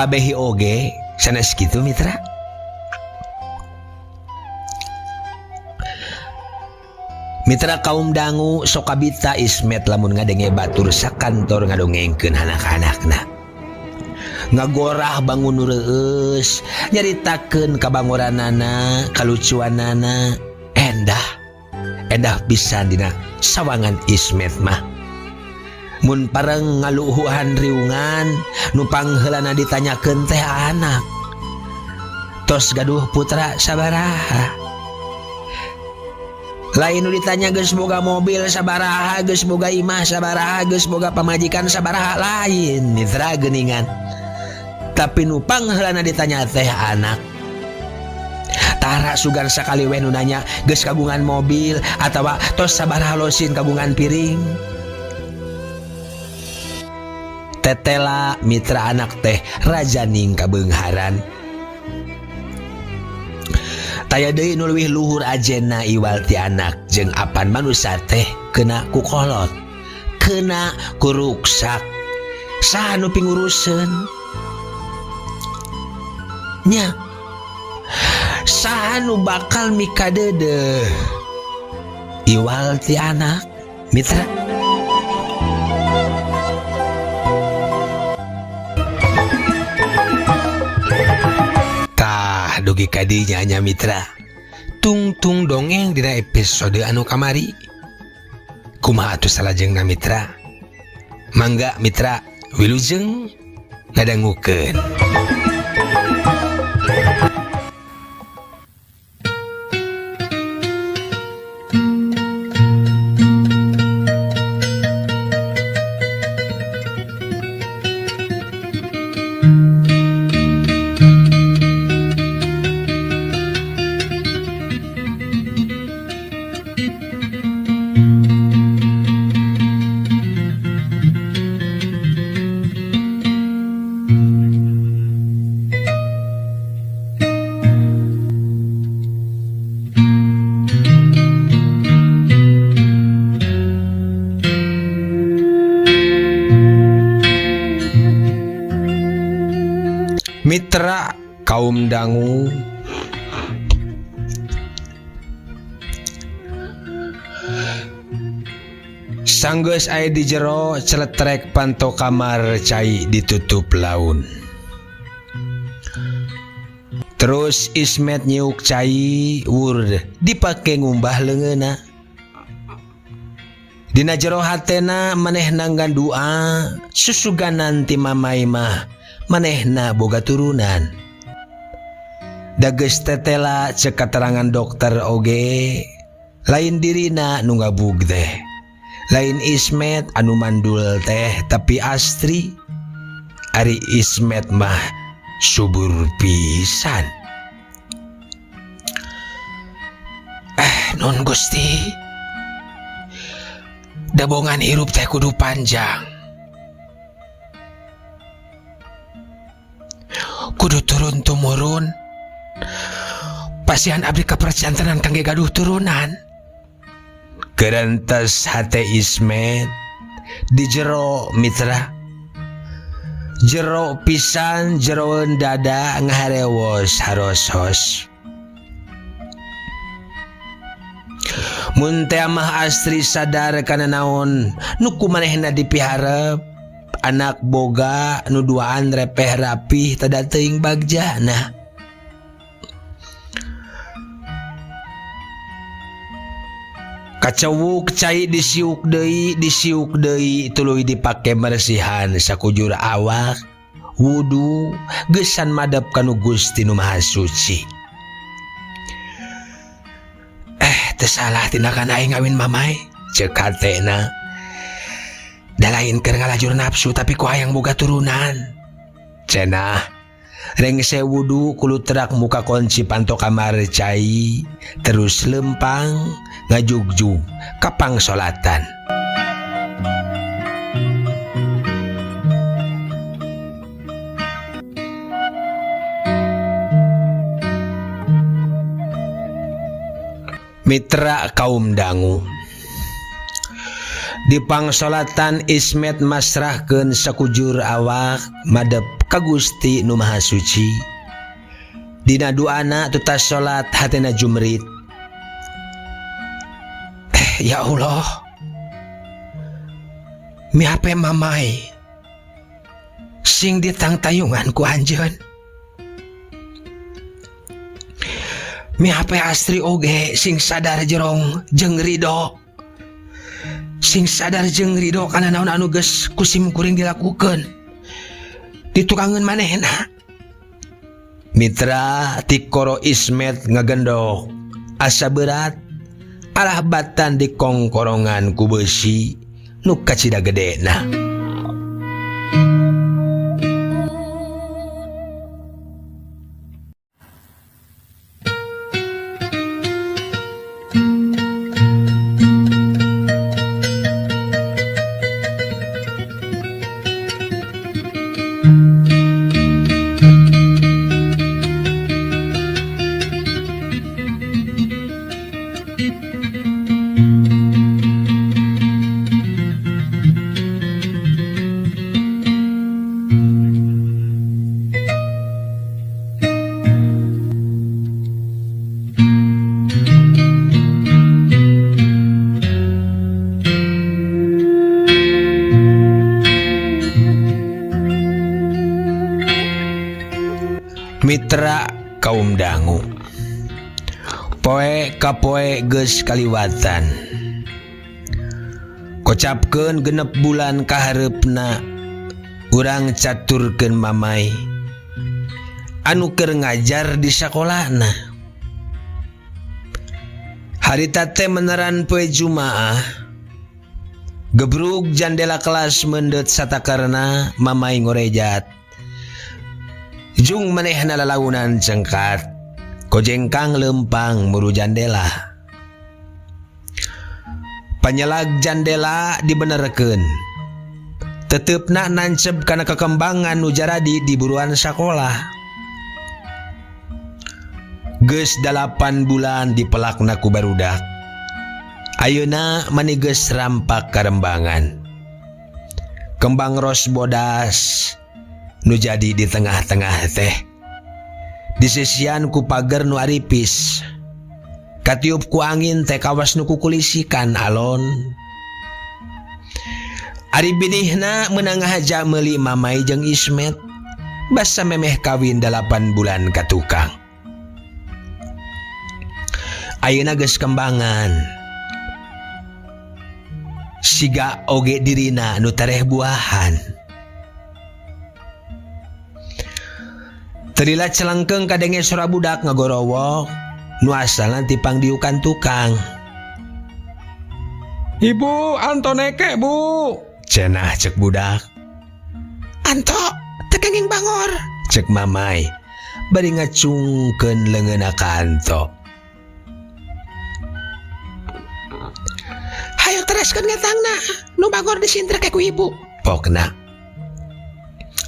Pabehi oge sanes kitu mitra. Mitra kaum dangu sokabita Ismet lamun ngadenge batur sakantor ngadongengkeun anak-anakna. Ngagorah bangun nu reueus, nyaritakeun kabangoranana, kalucuanana, endah. Endah pisan dina sawangan Ismet mah. Mun pareng ngaluhuhan riungan, nu pangheulana ditanyakeun teh anak. Tos gaduh putra sabaraha. Lain nu ditanya geus boga mobil sabaraha, geus boga imah sabaraha, geus boga pamajikan sabaraha, lain mitra geuningan. Tapi nu pangheulana ditanya teh anak. Tara sugan sakali weh nu nanya geus kagungan mobil atawa tos sabaraha losin kagungan piring. Tetela mitra anak teh rajaning kabeungharan. Taya deui nu leuwih luhur ajena iwal ti anak jeung apan manusa teh kena ku kolot, kena ku ruksak. Saha nu pinguruseun? Nya. Saha nu bakal mikadeudeuh? Iwal ti anak, mitra. Tah dugi ka dinya nya mitra. Tungtung dongeng dina episode anu kamari. Kumaha atuh salajengna mitra? Mangga mitra wilujeng ngadangukeun. Mitra kaum dangu sanggeus aya di jero celetrek panto kamar cai ditutup laun. Terus Ismet nyiuk cai wur dipake ngumbah leungeunna. Dina jero hatena manehna ngandua susuganan ti mamai mah manehna boga turunan. Da geus tetela cek katerangan dokter oge lain dirina nu ngabug teh. Lain Ismet anu mandul teh tapi Astri. Ari Ismet mah subur pisan. Nun Gusti. Dabongan hirup teh kudu panjang. Kudu turun tumurun. Pasihan abdi kapercantenan kangge gaduh turunan. Gerentes hate Ismet di jero mitra. Jero pisan jeroeun dada ngaharewos harosos. Mun teh mah Astri sadar kana naon nu ku manehna dipiharep, anak boga nu duaan repeh rapih tada teuing bagjana. Kacewuk cai disiuk deui, disiuk deui tuluy dipake meresihan sakujur awak, wudu geusan madep kanu Gusti nu Maha Suci. Teu salah tindakan aing ngawin mamai, ceuk hatena. Da lain keur ngalajur nafsu tapi ku hayang boga turunan. Cenah rengse wudu kulutrak muka kunci panto kamar cai terus lempang ngajugjug ka pangsolatan. Mitra kaum dangu di pangsolatan Ismet masrahkeun sakujur awak madep Ka Gusti Nu Maha Suci. Dina duana tutas salat hatena jumrit. Eh, ya Allah. Mihape mamai sing ditangtayungan ku anjeun. Mihape Astri oge sing sadar jerong jeung ridho. Sing sadar jeung ridho kana naon anu geus ku sim kuring dilakukeun. Ditukangeun manehna. Mitra tikoro Ismet ngagendok asa berat alah batan dikongkorongan ku beusi nu kacida gedena. Mitra kaum dangu poe ka poe geus kaliwatan kocapkeun 6 bulan kahareupna urang caturkeun mamai anu keur ngajar di sakolahna. Harita teh meneran poe Jumaah gebrug jandela kelas mendet satakarna mamai ngorejat. Jung manehna lalaunan cengkat kojengkang lempang muru jandela. Panyelag jandela dibenerkeun. Tetepna nancep kana kekembangan nu jaradi di buruan sakolah. Geus 8 bulan dipelakna ku barudak. Ayeuna mani geus rampak karembangan. Kembang ros bodas nu jadi di tengah-tengah teh. Disisian ku pager nu aripis. Katiup ku angin teh kawas nu kukulisikan alon. Ari binihna meunang ngahaja meuli mamai jeung Ismet. Basa memeh kawin 8 bulan ka tukang. Ayeuna geus kembangan. Siga oge dirina nu tareh buahan. Terila celengkeng kadenge sora budak ngagorowok nu asalna ti pangdiukan tukang. Ibu, Anto neke, Bu. Cenah cek budak. Anto, teu kenging bangor. Cek mamai bari ngacungkeun leungeunna ka Anto. Hayo teraskeun ngetangna, nu bangor disintrek ku ibu. Pokna.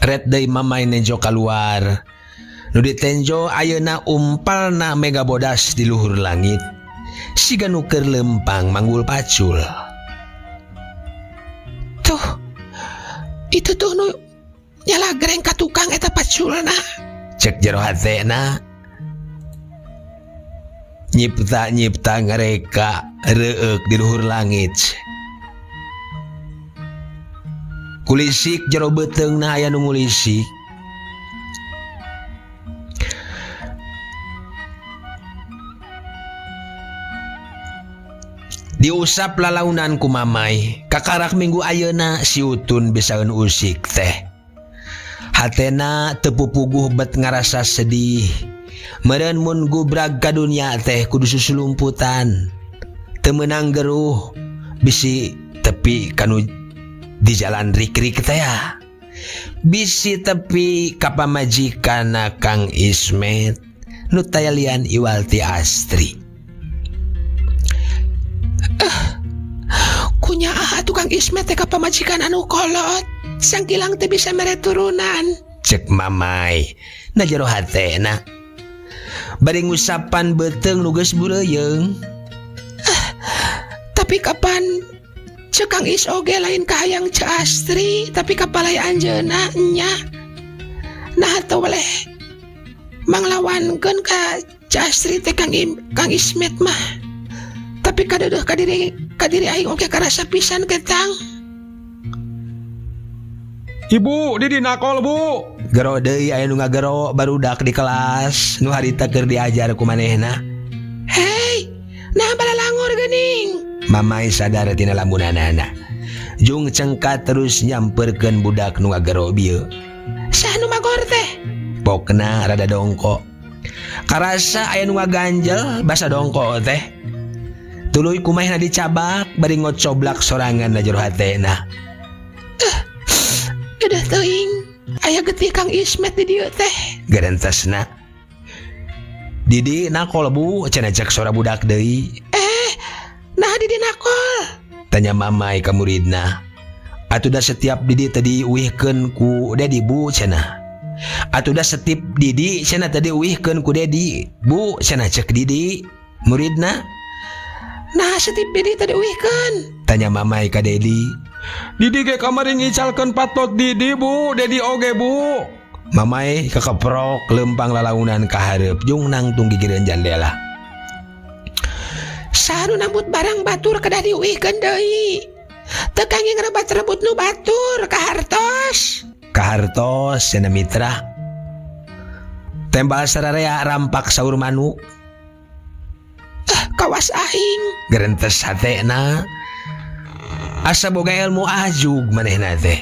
Red deui mamai nejo kaluar. Nu ditenjo ayeuna umpalna mega bodas di luhur langit. Siga nu keur lempang manggul pacul. Tuh, itu tuh nu nyala gereng ka tukang eta paculna. Cek jero hatena. Nyipta-nyipta ngareka reueuk di luhur langit. Kulisik jero beuteungna aya nu ngulisik. Diusap lalaunan ku mamai, kakarak minggu ayeuna si Utun bisaeun usik teh. Hatena teu pupuguh bet ngarasa sedih. Meureun mun gubrag ka dunya teh kudu susulumputan. Teu meunang geruh bisi tepi kanu di jalan rik-rik teh ya. Bisi tepi ka pamajikanna Kang Ismet nu tayalian iwal ti Astri. Kunya aha tukang Ismet teh ka pamajikan anu kolot. Sangkilang teh bisa mere turunan. Cek mamai na jero hatena. Bari ngusapan beuteung nu geus bureuyeung. Tapi kapan cek Kang Is oge lain kahayang Ceu Astri, tapi kapalai anjeunna nya. Nah teu boleh manglawankeun ka Castri teh Kang Kang Ismet mah. Tapi kadeudeung ka diri aing oge karasa pisan ketang. Ibu, Didi nakol, Bu. Gero deui aya nu ngagero barudak di kelas nu harita keur diajar ku manehna. Hei, nah balalangor geuning. Mamai sadar tina lamunanana. Jung cengkat terus nyamperkeun budak nu ngagero bieu. Saha nu magor teh? Pokna rada dongko. Karasa aya nu ngaganjel basa dongko teh. Tuluy kumahna dicabak bari ngocoblak sorangan na jero hatena. Udah teuing aya getih Kang Ismet di dieu teh. Gerentesna. Didi nakol, Bu, cenah cek sora budak deui. Eh, nah Didi nakol? Tanya mamai ka muridna. Atuh da setiap Didi tadi uihkeun ku Dedi, Bu, cenah. Atuh da setiap Didi cenah tadi uihkeun ku Dedi, Bu, cenah cek Didi muridna. Nah, setiap Didi tadi uihkeun? Tanya mamai ka Dedi. Didi ge kamari ngicalkeun patot Didi, Bu. Dedi oge, Bu. Mamai kekeprok lempang lalaunan ka hareup jung nangtung gigireun jandela. Saha nu nambut barang batur kedah diuihkeun deui. Teu kanging rebat-rebut nu batur kahartos. Kahartos cenah mitra. Tembal sararea rampak saur manuk. Eh, kawas aing. Gerentes hatena. Asa boga ilmu ajug manehna teh.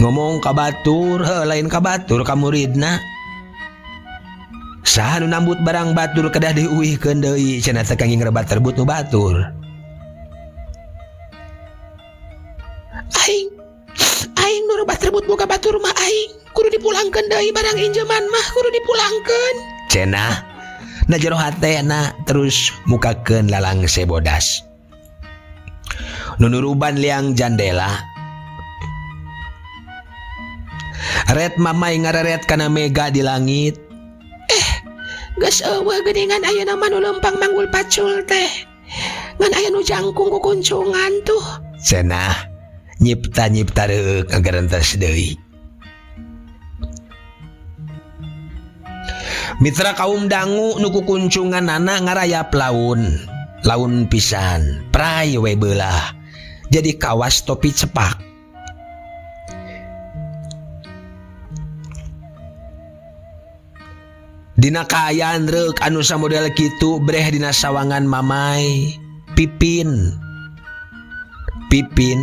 Ngomong ka batur, heuh lain ka batur ka muridna. Saha nu nambut barang batur kedah diuihkeun deui cenah teh kanging rebat-rebut nu batur. Aing aing nu rebat-rebut boga batur mah aing kudu dipulangkeun deui barang injeman mah kudu dipulangkeun. Cenah na jero hatena terus mukakeun lalangse bodas. Nunuruban liang jandela. Ret mamai ngareret kana mega di langit. Eh, geus eueuh geuningan ayeuna mah nu lempang manggul pacul teh. Ngan aya nu jangkung ku kuncungan tuh. Cenah nyipta-nyipta reuk ngagerentes deui. Mitra kaum dangu nu kukuncunganana ngarayap laun. Laun pisan, pray we beulah. Jadi kawas topi cepak. Dina kaayaan reuk anu samodel kitu breh dina sawangan mamai Pipin. Pipin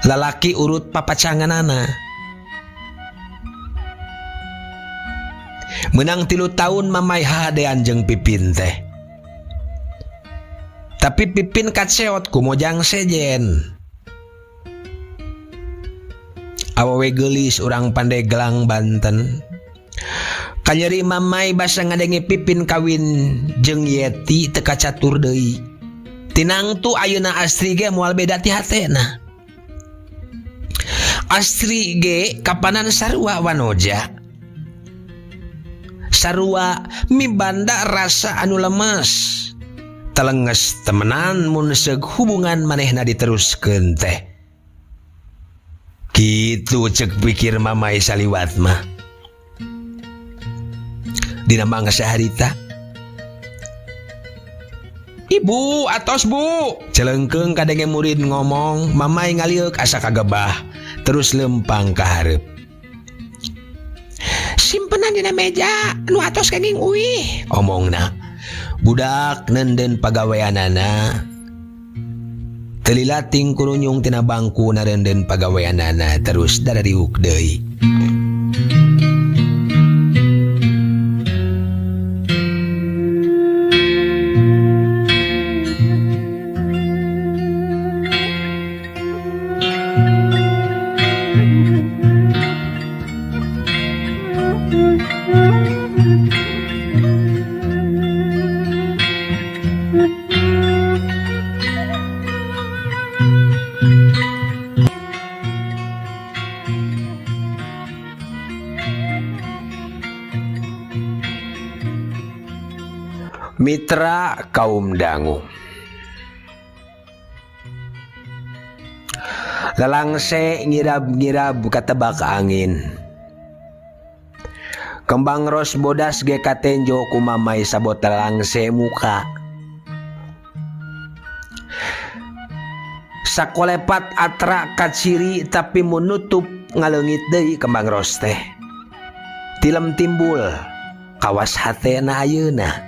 lalaki urut papacanganana. Menang 3 tahun mamai hahadean jeung Pipin teh. Tapi Pipin kaceot ku mojang sejen. Awewe geulis urang Pandeglang Banten. Kanyeri mamai basa ngadenge Pipin kawin jeung Yeti teu kacatur deui. Tinangtu ayeuna Astri ge moal beda ti hatena. Astri ge kapanan sarua wanoja. Sarua mibanda rasa anu lemes. Telenges temenan mun seug hubungan manehna diteruskeun teh. Kitu cek pikir mamai saliwat mah. Dina mangsa harita. Ibu, atos Bu. Celengkeung kadenge murid ngomong, mamai ngalieuk asa kagebah, terus lempang ka hareup. Simpenan dina meja, nu atos kenging uih, omongna. Budak nenden pagaweanana. Telila ting kurunyung tina bangku narenden pagaweanana terus darariuk deui. Mitra kaum dangu. Lalangse ngirab-ngirab katebak angin. Kembang ros bodas ge katenjo ku mamai sabot lalangse muka. Sakolepat atra kaciri tapi menutup ngaleungit deui kembang ros teh. Tilem timbul kawas hatena ayeuna.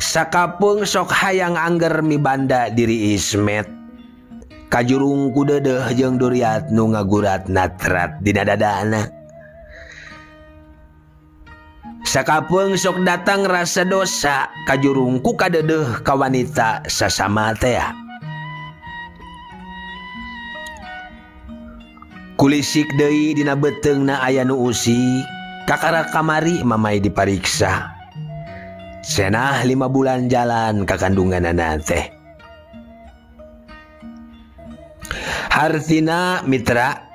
Sakapeung sok hayang angger mibanda diri Ismet. Kajurung ku deudeuh jeung duriat nu ngagurat natrat dina dadana. Sakapeung sok datang rasa dosa kajurung ku kadeudeuh ka wanita sasama teh. Kulisik deui dina beuteungna aya nu usik, kakara kamari mamai dipariksa. Cenah 5 bulan jalan ka kandunganana teh. Hartina mitra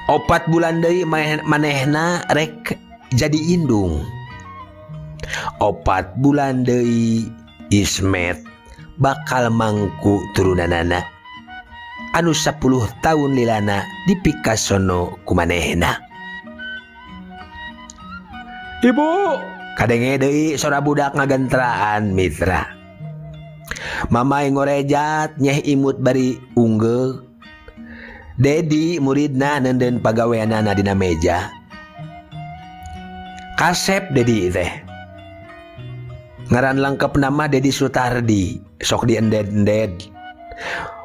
4 bulan deui manehna rek jadi indung. 4 bulan deui Ismet bakal mangku turunanana. Anu 10 tahun lilana dipikasono ku manehna. Ibu, kadenge deui sora budak ngagentraan mitra. Mamai ngorejat nyeh imut bari unggeuk. Dedi muridna neundeun pagaweanana dina meja. Kasep Dedi teh. Ngaran lengkap nama Dedi Sutardi, sok diended-ended.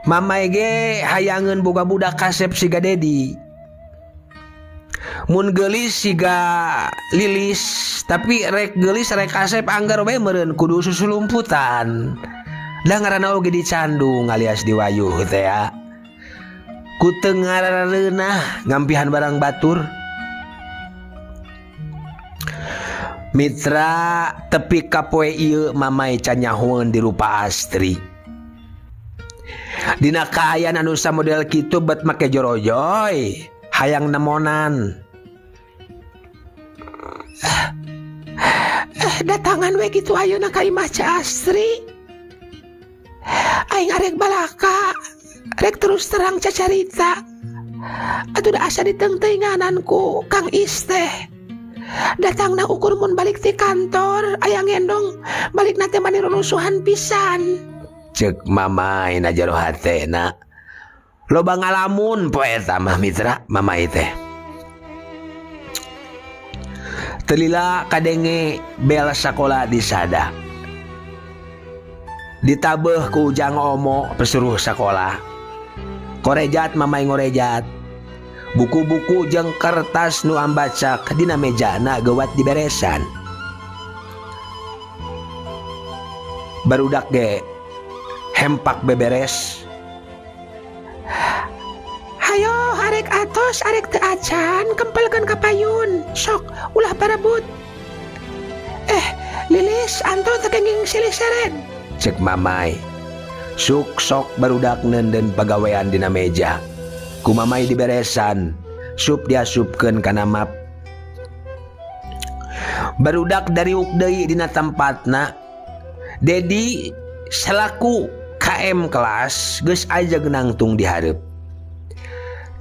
Mamai ge hayangeun boga budak kasep siga Dedi. Mun geulis siga Lilis, tapi rek geulis rek kasep anggar we meureun kudu susulumputan. Da ngaranna oge dicandung alias diwayuh teh ya. Ku teu ngarareunah ngampihan barang batur. Mitra tepi ka poe ieu mamai canyahoeun di rupa Astri. Dina kaayaan anu samodel kitu bet make jorojoy, hayang nemonan. Datangan we kitu ayeuna ka imah Ca Astri. Aing arek balaka, rek terus terang cacarita. Atuh da asa ditengtenganan ku Kang Is teh. Datangna ukur mun balik ti kantor, aya ngendong balik na teh mani rurusuhan pisan. Cek mamai na jero hatena. Loba ngalamun poe eta mah mitra mamai teh. Telila kadenge bel sakola disada. Ditabeuh ku Ujang Omo pesuruh sakola. Korejat mamai ngorejat. Buku-buku jeung kertas nu ambacak dina mejana geuwat diberesan. Barudak ge hempak beberes. Hayo arek atos arek teu acan kempelkeun ka payun. Sok ulah parebut. Lilis anto teu kenging silih seret. Cek mamai. Suk sok barudak neundeun pagawean dina meja. Ku mamai diberesan, sup diasupkeun kana map. Barudak dariuk deui dina tempatna. Dedi selaku KM kelas geus aja nangtung di hareup.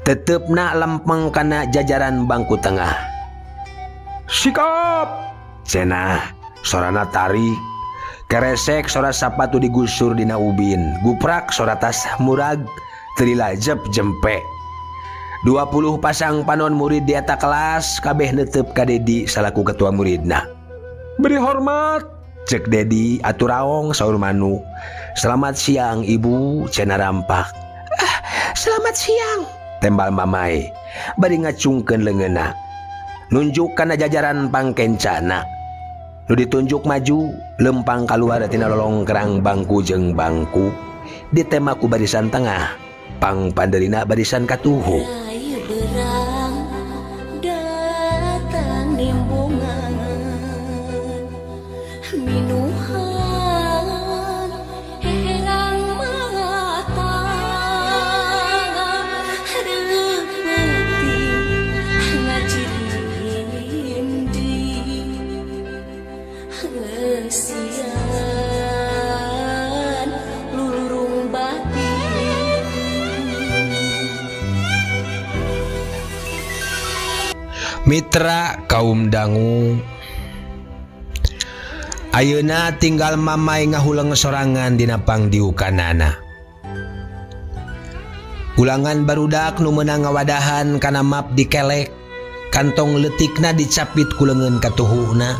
Tetepna lempeng kana jajaran bangku tengah. Sikap! Cenah sorana tarik. Keresek sora sapatu digusur dina ubin. Guprak sora tas murag trilajep jempe. 20 pasang panon murid di eta kelas kabeh netep ka Dedi salaku ketua muridna. Beri hormat, cek Dedi atuh raong saur Manu. Selamat siang ibu, cenah rampak. Selamat siang, tembal mamai bari ngacungkeun leungeunna. Nunjuk kana jajaran pangkencana. Nu ditunjuk maju, lempang kaluar tina lolongkrang bangku jeung bangku. Ditema ku barisan tengah, pang panderina barisan katuhu. Mitra kaum dangu Ayeuna tinggal Mamai ngahuleng sorangan dina pangdiukanana. Ulangan barudak nu meunang ngawadahan kana map dikelek, kantong leutikna dicapit ku leungeun katuhuhna,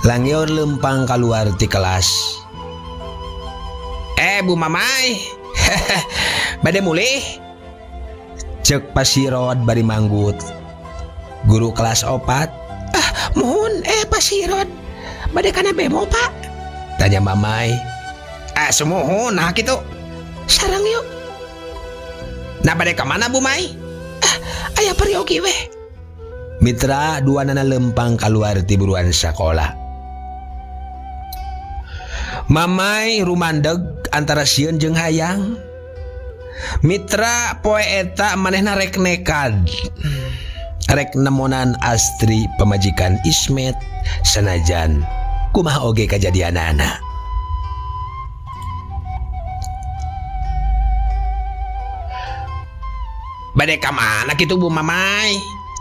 langyor leumpang kaluar ti kelas. Eh Bu Mamai, bade mulih? Cek Pasirod bari manggut. Guru kelas opat. Ah, muhun eh Pasirod. Bade kana bemo, Pak? Tanya Mamai. Ah, sumuhun nah kitu. Sareng yuk. Nah bade ka mana Bu Mai? Ah, aya peryogi weh. Mitra duanana lempang kaluar ti buruan sakola. Mamai rumandeg antara sieun jeung hayang. Mitra poe eta manehna rek nekad rek nemonan Astri pamajikan Ismet sanajan kumaha oge kajadianana. Bade ka mana kitu Bu Mamai?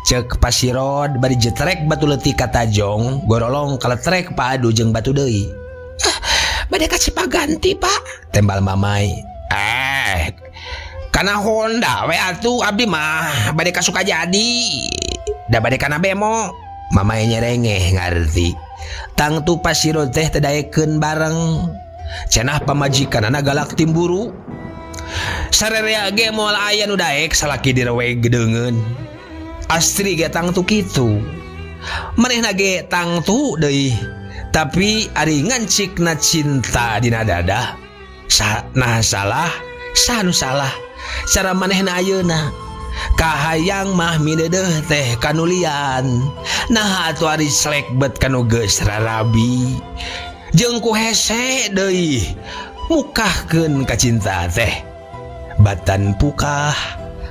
Cek Pasirod bari jetrek batu leutik ka tajong gorolong kaletrek paadu jeung batu deui. Ah, bade ka Cipaganti, Pak. Tembal Mamai. Eh, kana Honda we atuh abdi mah bade ka Sukajadi. Da bade kana bemo. Mamai nyerengeh ngarti. Tangtu Pasirod teh teu daekeun bareng. Cenah pamajikanana galak timburu. Sarerea ge moal aya nu daek salaki direweg deungeun. Astri ge tangtu kitu. Manehna ge tangtu deui. Tapi ari ngancikna cinta dina dada. Sa nah salah, saha nu salah? Cara manehna ayeuna. Kahayang mah mideudeuh teh ka nu lian. Naha atuh ari selek bet ka nu geus rarabi. Jeung ku hese deui mukahkeun kacinta teh. Batan pukah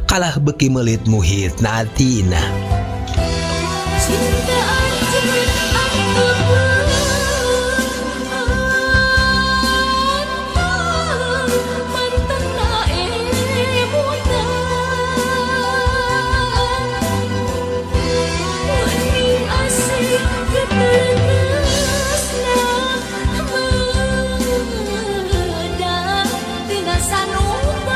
kalah beuki meulit muhit na atina. Cinta anjeun anu mantena emutan Wening asih geteresna Medang tina sanubari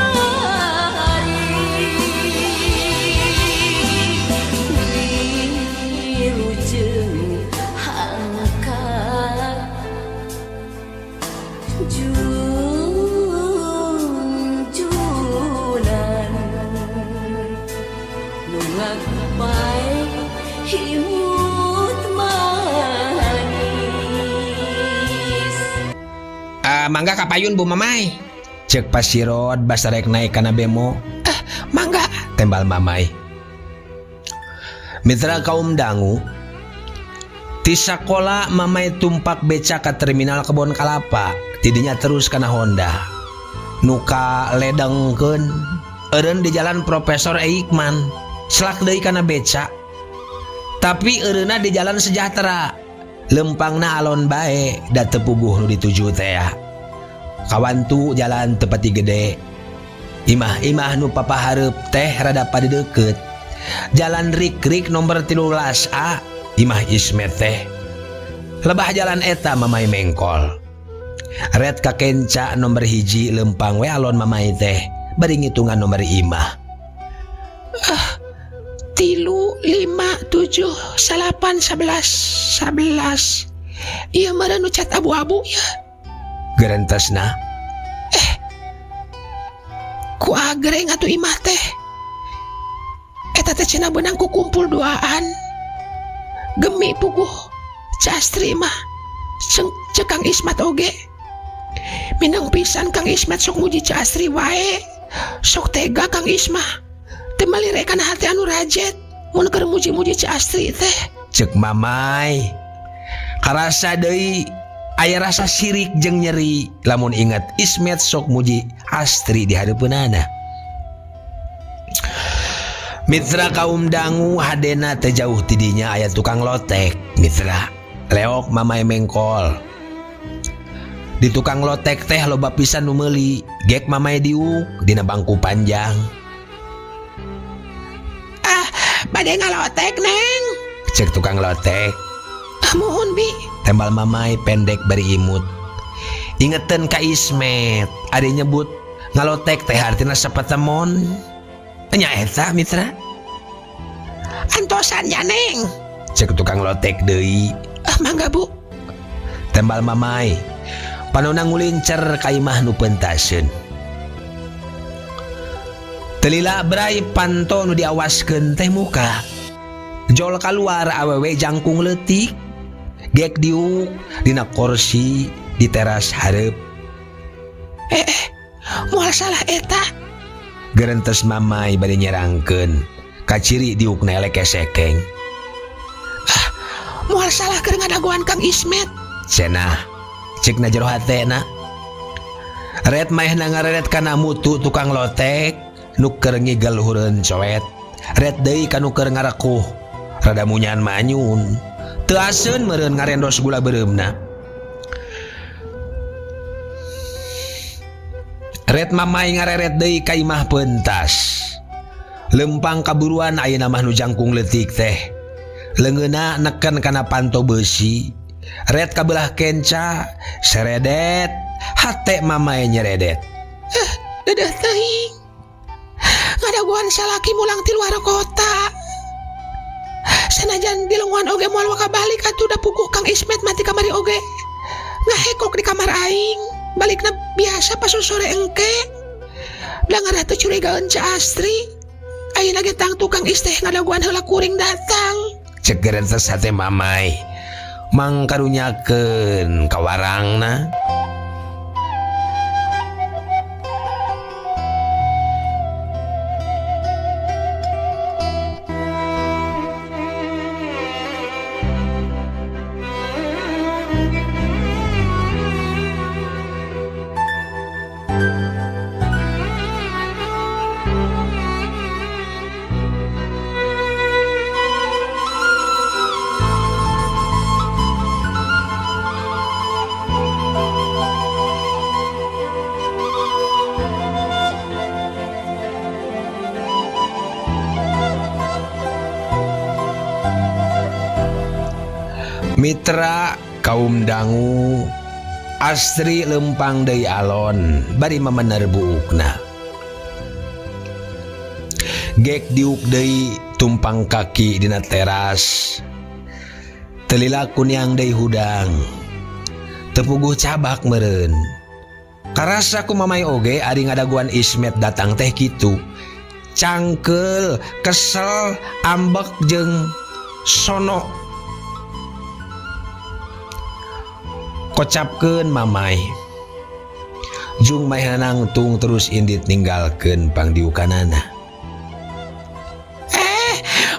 Wilujeng hangkat Junjunan Nu ngagupai imut manis. Ah, mangga kapayun Bu Mamai. Cek Pasirod basa rek naik kana bemo. Ah, mangga tembal Mamai. Mitra kaum dangu ti sakola Mamai tumpak beca ka terminal Kebon Kalapa tidinya terus kana Honda. Nu ka ledengkeun eureun di jalan Profesor Eijkman selak deui kana beca. Tapi eureunna di jalan Sejahtera. Lempangna alon bae da teu puguh nu dituju tea. Kawantu jalan teu pati gede. Imah-imah nu papahareup teh rada padedeukeut. Jalan Rikrik nomor 13 A Imah Ismet teh. Lebah jalan eta Mamai mengkol. Ret ka kenca nomor hiji lempang we alon Mamai teh bari ngitungan nomor imah. Ah, 3 5 7 9 11 11. Ieu meureun nu cat abu-abu ya. Gerentesna. Ku agreng atuh imah teh. Eta teh cenah beunang ku kumpul duaan. Gemi puguh Ca Astri mah. Cek Kang Ismat oge. Mineng pisan Kang Ismat sok muji Ca Astri wae. Sok tega Kang Ismah. Teu malirekan hati anu rajet mun keur muji-muji Ca Astri teh. Cek Mamai. Karasa deui aya rasa sirik jeung nyeri lamun ingat Ismet sok muji Astri di hareupeunana. Mitra kaum dangu hadena teu jauh tidinya aya tukang lotek. Mitra leok Mamai mengkol. Di tukang lotek teh loba pisan nu meuli, gek Mamai diuk dina bangku panjang. Ah, bade ngalotek neng. Cek tukang lotek. Ah muhun bi. Tembal Mamai pendek bari imut. Ingetan ka Ismet, ari nyebut ngalotek teh artina sapatemon. Nya eta mitra. Antosan ya Neng. Cek tukang lotek deui. Ah mangga Bu. Tembal Mamai. Panona ngulincer ka imah nu pentaseun. Telila bray panto nu diawaskeun teh muka. Jol kaluar awewe jangkung leutik. Gek diuk dina korsi di teras hareup. Moal salah eta. Gerentes Mamai bade nyerangkeun. Kaciri diukna elek kesekeng. Ah, moal salah keur ngadagoan Kang Ismet. Cenah, cekna jero hatena. Ret maehna ngareret kana mutu tukang lotek nu keur ngigel hureun coet. Ret deui ka nu keur ngarekuh rada munyan manyun. Teu aseun meureun ngarendos gula beureumna. Ret Mamai ngareret deui ka imah pentas. Lempang kaburuan ayeuna mah nu jangkung leutik teh. Leungeunna neken kana panto beusi. Ret kabelah kenca, seredet, hate Mamai nyeredet. Dedeh teuing. Ngadagoan salaki mulang ti luar kota. Sanajan dilongan oge moal waka balik atuh da puguh Kang Ismet mati kamari oge. Ngahekok di kamar aing. Balikna biasa pas sore engke. Da ngarah teu curigaeun Ca Astri. Ayeuna ge tangtu Kang Is teh ngadagoan heula kuring datang. Cek gerentes hate Mamai. Mangkarunyakeun kawarangna. Mitra kaum dangu Astri lempang deui alon bari memener buukna. Gek diuk deui tumpang kaki dina teras. Telila kuniang deui hudang. Tepuguh cabak meureun. Karasa ku Mamai oge ari ngadaguan Ismet datang teh kitu. Cangkeul, kesel, ambek jeung sono. Kocapkeun Mamai. Jung maehna nangtung terus indit ninggalkeun pangdiukanana.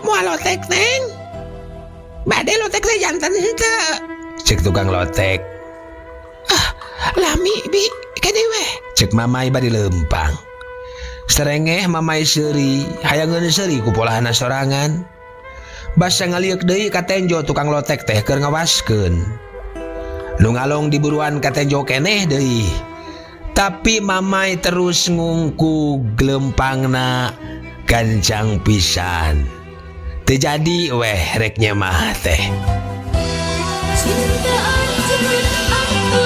Moal lotek Neng. Bade lotek teh janten henteu. Cek tukang lotek. Ah, lami bi kene weh. Cek Mamai bari leumpang. Serengeh Mamai seuri, hayangeun seuri ku polahana sorangan. Basa ngalieuk deui ka tenjo tukang lotek teh keur ngawaskeun. Nu ngalong diburuan ka tenjo keneh deui. Tapi Mamai terus ngungkug lempangna gancang pisan. Teu jadi weh rek nyemah teh. Cinta anjeun aku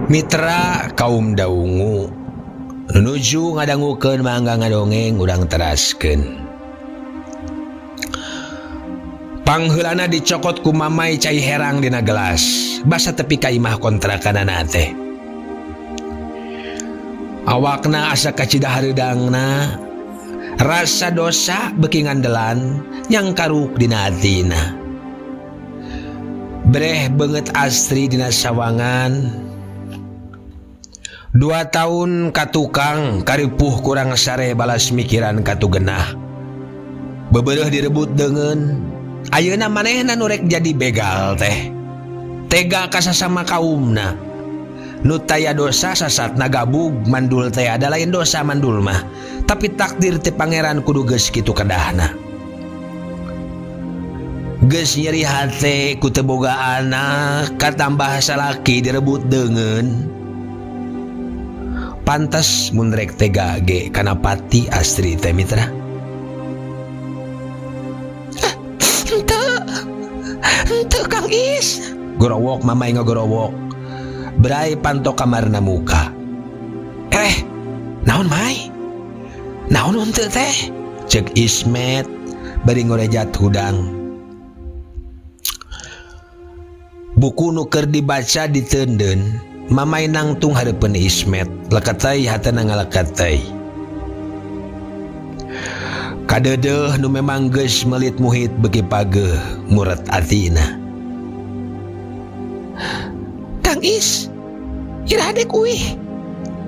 Mitra kaum daungu nuju ngadangukeun mangga ngadongeng urang teraskeun. Pangheulana dicokot ku Mamai cai herang dina gelas basa tepi ka imah kontrakanana teh. Awakna asa kacida hareudangna. Rasa dosa beuki ngandelan nyangkaruk dina hatina. Breh beungeut Astri dina sawangan. Dua taun ka tukang karipuh kurang sare balas mikiran katu genah. Bebereuh direbut deungeun. Ayeuna manehna nu rek jadi begal teh. Tega ka sasama kaumna. Nu taya dosa sasatna gabug mandul teh ada lain dosa mandul mah. Tapi takdir ti pangeran kudu geus kitu kedahna. Geus nyeri hate ku teu boga anak katambah salaki direbut deungeun. Pantes mun rek tega ge kana pati Astri teh mitra. Henteu. Henteu Kang Is. Gorowok mamai ngagorowok. Brai panto kamarna muka. Eh, naon mai? Naon henteu teh? Cek Ismet bari ngorejat hudang. Buku nu keur dibaca diteundeun. Mamai nangtung hareupeun Ismet, leketei hatena ngaleketei. Kadeudeuh nu memang geus melit muhit beuki pageuh muret atina. Kang Is, iraha dek uih?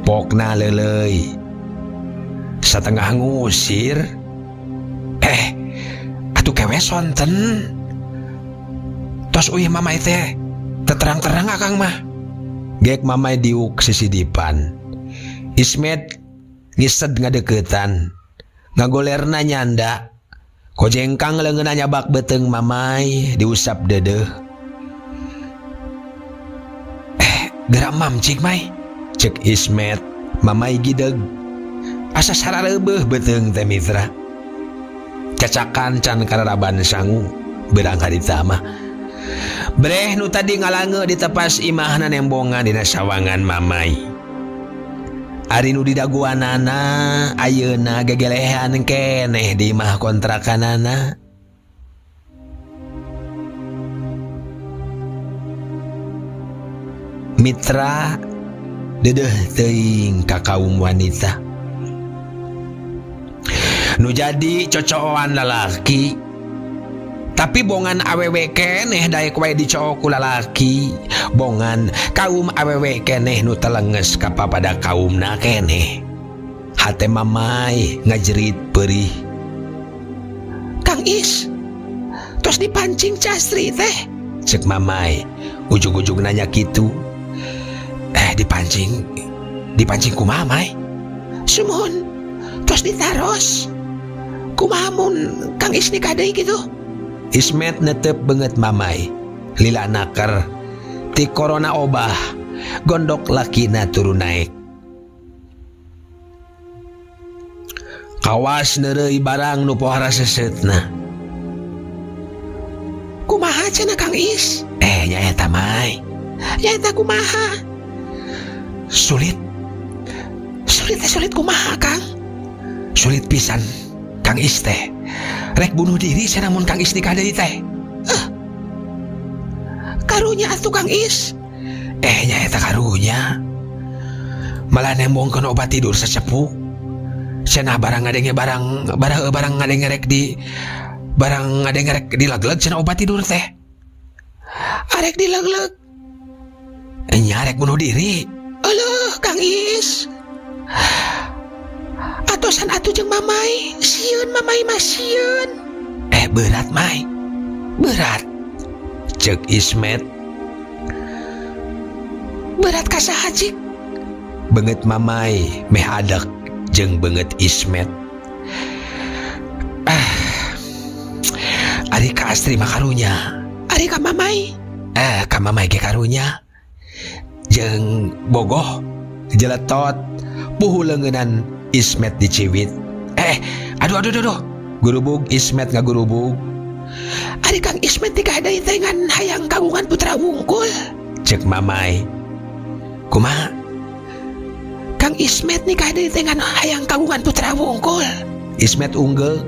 Pokna leuleuy. Satengah ngusir. Eh, atuh kewe sonten. Tos uih mamai teh, teterang-terang akang mah. Gek mamai diuk sisidipan. Ismet ngised ngadeukeutan. Ngagolerna nyanda. Kojengkang leungeunna nyabak beuteung mamai diusap deudeuh. Eh, geura mamcik mai. Cek Ismet, mamai gideg. Asa sarareubeuh beuteung teh mitra. Cacakan can kararaban sangu beurang harita mah. Breh nu tadi ngalange di tepas imahna nembongan dina sawangan mamai. Ari nu didaguanana ayeuna gegelehan keneh di imah kontrakanana. Mitra deudeuh teuing ka kaum wanita. Nu jadi cocoan lalaki. Tapi bongan awewe keneh daek wae dicowok ku lalaki. Bongan kaum awewe keneh nu telenges kapapada kaumna keneh. Hate mamai ngajerit perih. Kang Is, tos dipancing Castri teh. Cek mamai, ujug-ujug nanya kitu. Dipancing, dipancing kumaha mai? Sumuhun, tos ditaros. Kumaha mun Kang Is nikah deui kitu? Ismet netep beungeut mamai. Lila naker ti corona obah, gondok lakina turun naik. Kawas neureuy barang nu pohara sesetna. Kumaha cenah Kang Is? Nyaeta mai. Nyaeta kumaha? Sulit. Sulit teh sulit kumaha Kang? Sulit pisan Kang Is teh. Rek bunuh diri cenah mun Kang Is nikah deui teh. Karunya atuh Kang Is. Nyaeta karunya. Malah nembongkeun obat tidur sacepuk. Cenah barang ngadenge barang, barang, barang ngadenge rek di, barang ngadenge rek dilegleg cenah obat tidur teh. Arek dilegleg. Nya rek bunuh diri. Aduh, Kang Is. Atosan atuh jeung mamai, sieun mamai mah sieun. Berat mai. Berat. Cek Ismet. Berat ka saha cik? Beungeut mamai meh adek jeung beungeut Ismet. Ari ka Astri mah karunya. Ari ka mamai? Ka mamai ge karunya. Jeung bogoh jeletot puhu leungeunan Ismet diciwit. Aduh, aduh, aduh, aduh. Gurubug Ismet ngagurubug. Ari Kang Ismet nikah deui teh ngan hayang kagungan putra wungkul. Cek mamai. Kumaha? Kang Ismet nikah deui teh ngan hayang kagungan putra wungkul. Ismet unggul.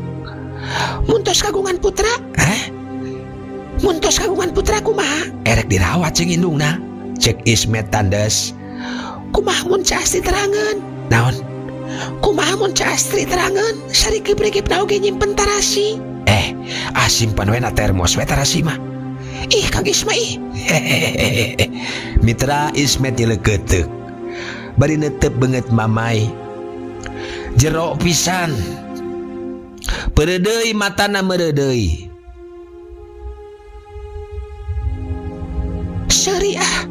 Mun tos kagungan putra? Hah? Mun tos kagungan putra kumaha? Erek dirawat jeung indungna. Cek Ismet tandes. Kumaha mun Ca Asti terangeun? Naon? Kumaha mun Ca Astri terangan sarikip-rikip oge nyimpen tarasi. Eh, ah simpan we na termos we tarasi mah. Ih, Kang Isma ih. Hehehe. Mitra Ismet nyeleukeuteup. Bari netep beungeut Mamai. Jero pisan. Peureudeuy matana meureudeuy. Seuri ah.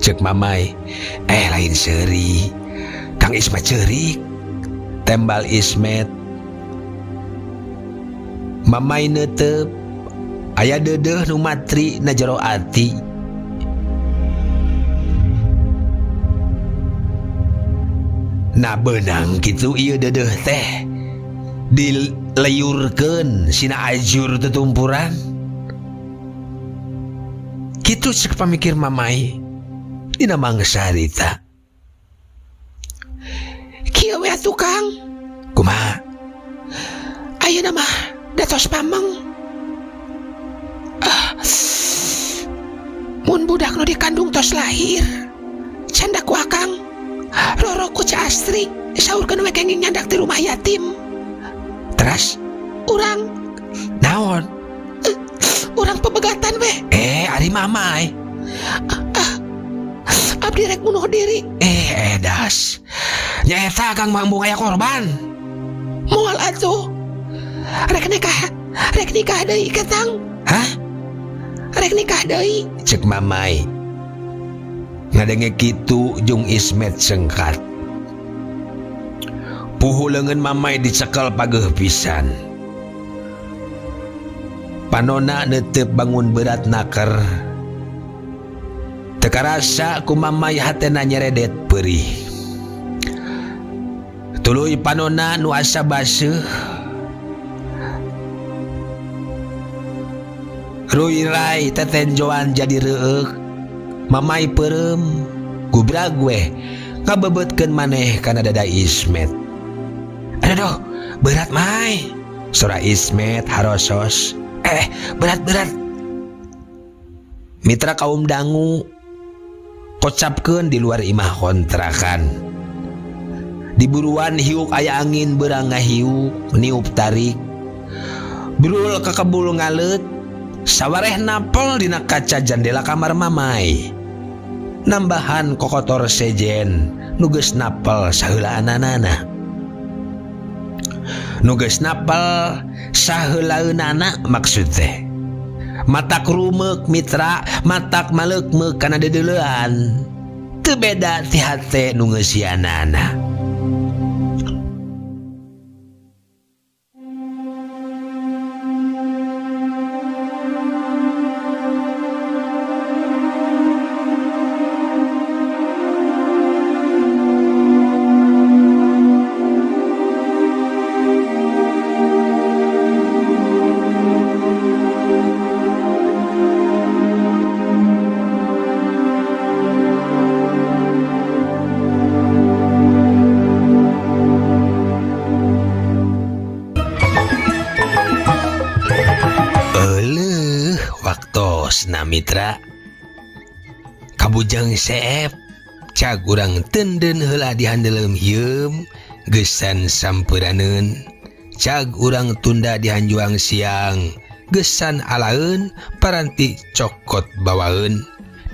Cek Mamai. Eh lain seuri. Kang Isma ceurik. Tembal Ismet. Mamai netep. Aya deudeuh nu matri na jero ati. Nah beunang kitu ieu deudeuh teh. Dileyurkeun sina ajur tetumpuran. Kitu cek pamikir Mamai. Dina mangsa harita. Kieu we atuh Kang. Kumaha? Ayeuna mah da tos pameng. Ah, mun budak nu dikandung tos lahir. Candak ku Akang. Roro ku Ca Astri saurkeun we kenging nyandak di rumah yatim. Teras urang naon? Urang pebegatan we. Eh, ari Mamai. Abdi rek bunuh diri. Eh, edas. Nyaeta Kang mambung aya korban. Moal atuh. Rek nikah deui ketang. Hah? Rek nikah deui. Cek Mamai. Ngadenge kitu jeung Ismet sengkat. Puhu leungeun Mamai dicekel pageuh pisan. Panona neuteup bangun berat naker. Teu karasa ku Mamai hatena nyeredet peurih. Tuluy panona nu asa baseuh. Ruirai tetenjoan jadi reueuk. Mamai peureum gubrag weh ngabeubeutkeun maneh kana dada Ismet. Aduh, berat Mai. Sora Ismet harosos. Eh, berat-berat. Mitra kaum dangu kocapkeun di luar imah kontrakan. Di buruan hiuk aya angin beurang ngahiuk, niup tarik. Brul kakebul ngaleut, sawareh napel dina kaca jandela kamar Mamai. Nambahan kokotor sejen nu geus napel saheulaanana. Nu geus napel saheulaeunana maksud teh. Matak rumeuk mitra, matak maleukmeuk kana deudeulean. Teu beda ti hate nu ngeusianana. Euleuh waktosna mitra. Kabujang seep cag urang tenden heula di handeuleum hieum geusan sampuraneun. Cag urang tunda di hanjuang siang geusan alaeun paranti cokot bawaeun.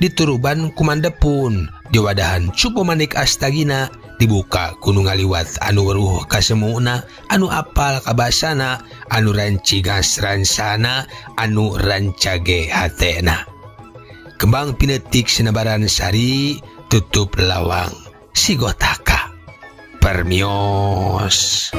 Dituruban kumandepun diwadahan cupu manik astagina dibuka ku nu ngaliwat anu weruh kasemuna anu apal kabasana anu rancigas ransana anu rancage hatena. Kembang pinetik sinebaran sari tutup lawang sigotaka. Permios.